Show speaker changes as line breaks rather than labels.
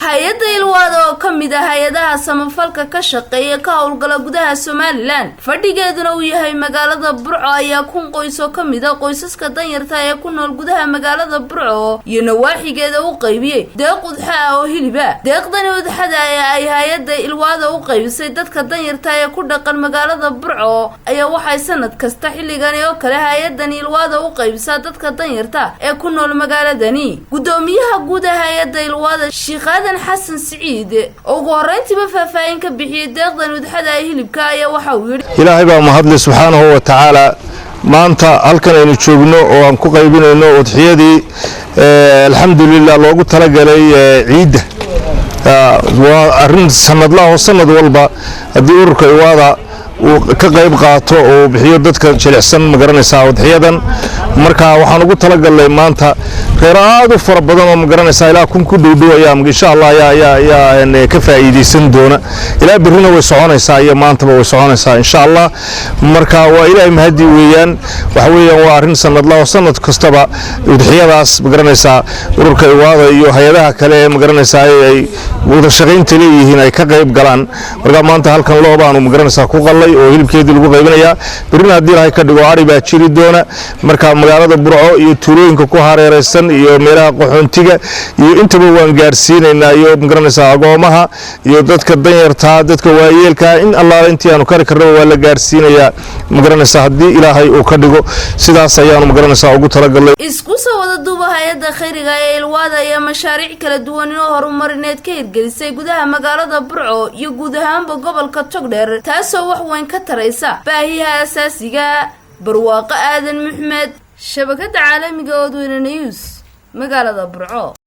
Hay-adda Ilwaada oo ka mid ah hay-adaha samafalka ka shaqeeya ka howlgala gudaha Somaliland, fadhigeeduna uu yahay magaalada Burco, ayaa 1000 qoys oo ka mid ah qoysaska danyarta ee ku nool gudaha magaalada Burco iyo nawaaxigeeda u qaybiyey deeq udxa ah oo hiliba. Deeqdani udxada ee ay hay-adda Ilwaada u qaybisay dadka danyarta ee ku dhaqan magaalada Burco ayaa waxay sanad kasta xilligani oo kale hay-adani Ilwaada u qaybisaa dadka danyarta ee ku nool magaaladani. Gudoomiyaha guud ee hay-adda Ilwaada, Sheekh Aadan Xasan Siciid, oo ugu horreyntiiba faahfaahin ka bixiyey deeqdan udxada ee hilibka, ayaa waxa uu yidhi:
Ilaahay baa mahadle, subxaanahu wa tacaala. Maanta halkan aynu joogno oo aan ku qaybinayno udxiyadii, alxamdulilah, loogu talagalay ciidda, waa arrin sanadlaha oo sanad walba haddii ururka Iwaada uu ka qayb qaato oo bixiyo dadka jilicsan, magaranaysaa, udxiyadan. Marka waxaan ugu talagalnay maanta reero aad u fara badan oo, magaranaysaa, ilaa 1000 ku dhowdhow ayaa, insha Allah, ayaa ka faa'iidaysan doona. Ilaa berrina way soconaysaa iyo maantaba way soconaysaa, insha Allah. Marka waa Ilaahay mahadi weeyaan. Waxa weeyaan waa arrin sanadla oo sanad kastaba udxiyadaas, magaranaysaa, ururka Iwaada iyo hay-adaha kale ee, magaranaysaa, ay wada shaqaynta leeyihiin ay ka qayb galaan. Marka maanta halkan loo baanu, magaranaysaa, ku qallay oo hilibkeedii lagu qaybinayaa. Berrina, haddii Ilaahay ka dhigo, ari baa jiri doona. Marka magaalada Burco iyo tuulooyinka ku hareeraysan iyo meelaha qaxoontiga iyo intaba waan gaarsiinaynaa, iyo, magaranaysaa, agoomaha iyo dadka danyartaa, dadka waayeelkaa, in Allaala intii aanu kari karnaba waa la gaarsiinayaa, magaranaysaa, haddii Ilaahay uu ka dhigo. Sidaas ayaanu, magaranaysaa, ugu talagalnay.
Isku soo wada duuba, hay-adda khayriga ee Ilwaada ayaa mashaariic kala duwan oo horumarineed ka hirgelisay gudaha magaalada Burco iyo guud ahaanba gobolka Togdheer, taasoo wax weyn ka taraysa baahiyaha asaasiga. Barwaaqo Aadan Maxmed, shabakada caalamiga Oodweyne News, magaalada Burco.